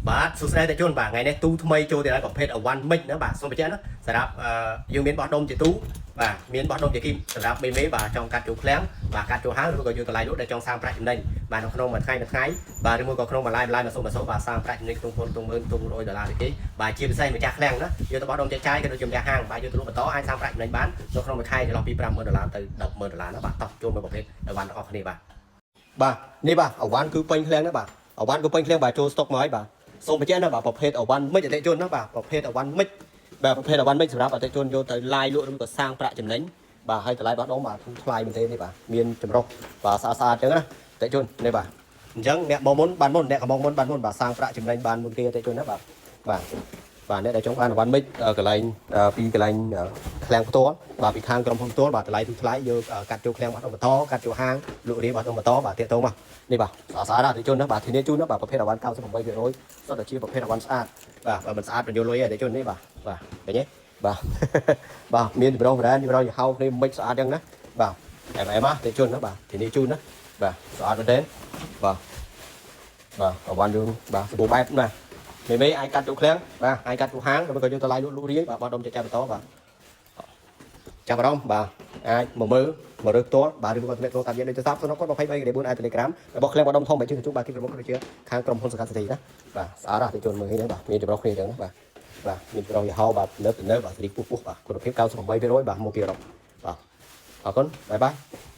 បាទសួស្តីអតិថិជនបាទថ្ងៃនេះទូថ្មីចូលទៅដល់ប្រភេទអវ៉ាន់មិចណាបាទសូមបញ្ជាក់ណាសម្រាប់អឺយើងមានបោះដុំជាទូបាទមានបោះដុំជាគីមសម្រាប់មេមេបាទចង់កាត់ចូលឃ្លាំងបាទកាត់ចូលហាងឬក៏យកតម្លៃលក់ដែលចង់សាងប្រាក់ចំណេញបាទនៅក្នុងមួយថ្ងៃមួយថ្ងៃបាទឬមួយក៏ក្នុងមួយឡាយមួយឡាយមួយសូមមួយសូមបាទសាងប្រាក់ចំណេញក្នុងពលក្នុងម៉ឺនក្នុង100ដុល្លារទេបាទជាពិសេសម្ចាស់ឃ្លាំងណាយកទៅបោះដុំចែកចាយក៏ដូចជាម្ចាស់ហាងបាទយកទៅលក់បន្តអាចសាងប្រាក់ចំណេញបាននៅក្នុងមួយខែចន្លោះពី50000ដុល្លារទៅ100,000ដុល្លារណាបាទតោះចូលមកប្រភេទអវ៉ាន់ទាំងអស់គ្នាបាទបាទនេះបាទអវ៉ាន់គឺពេញឃ្លាំងណាបាទអវ៉ាន់គឺពេញឃ្លាំងបាទចូលស្តុកមកហើយបាទ សូមបញ្ជាក់ណាបាទប្រភេទអវ៉ាន់មិចអតិជនណាបាទប្រភេទអវ៉ាន់មិចបាទប្រភេទអវ៉ាន់មិចសម្រាប់អតិជនយកទៅឡាយលក់ឬក៏សាងប្រាក់ចំណេញបាទហើយតម្លៃបោះដុំបាទធូរថ្លៃមែនទេនេះបាទមានចម្រុះបាទស្អាតស្អាតអញ្ចឹងណាអតិជននេះបាទអញ្ចឹងអ្នកមកមុនបានមុនអ្នកកំងមុនបានមុនបាទសាងប្រាក់ចំណេញបានមុនគេអតិជនណាបាទបាទបាទអ្នកដែលចង់បានអវ៉ាន់មិចកន្លែងពីកន្លែងឃ្លាំងផ្ទាល់បាទពីខាងក្រុមហ៊ុនផ្ទាល់បាទតម្លៃធូរថ្លៃយកកាត់ចូលឃ្លាំងបោះដុំបន្តកាត់ចូលហាងលក់រាបោះដុំបន្តបាទតាកតងមកនេះបាទស្អាតស្អាតអតិជនណាបាទធានាជូនណាបាទប្រភេទអវ៉ាន់98%សុទ្ធតែជាប្រភេទអវ៉ាន់ស្អាតបាទបើមិនស្អាតបញ្យលលុយឯអតិជននេះបាទបាទឃើញទេបាទ បាទមានចម្រុះ brand ចម្រុះយីហោគ្នាមិនស្អាតចឹងណាបាទអែមអែមអតិជនណាបាទធានាជូនណាបាទស្អាតមែនទេបាទបាទអវ៉ាន់យើងបាទសម្បូរបែបណាមេមេអាចកាត់ចូលឃ្លាំងបាទអាចកាត់ចូលហាងឬក៏យកទៅឡាយលក់លក់រាយបាទបោះដុំចែកចាយបន្តបាទចាប់អារម្មណ៍បាទអាចមកមើលមករើសផ្ទាល់បាទឬក៏ទំនាក់ទំនងតាមរយៈលេខទូរស័ព្ទ0 23 4អាច Telegram របស់ឃ្លាំងបោះដុំធំបែបជឿជួបបាទគីប្រមុខដូចជាខាងក្រុមហ៊ុនសង្កាត់សេរីណាបាទស្អាតណាស់តិជនមើលនេះបាទមានចម្រុះគ្នាចឹងណាបាទបាទមានចម្រុះយីហោបាទលើកទៅលើបាទសេរីពុះពុះបាទគុណភាព98%បាទមកពីអឺរ៉ុបបាទអរគុណ bye bye.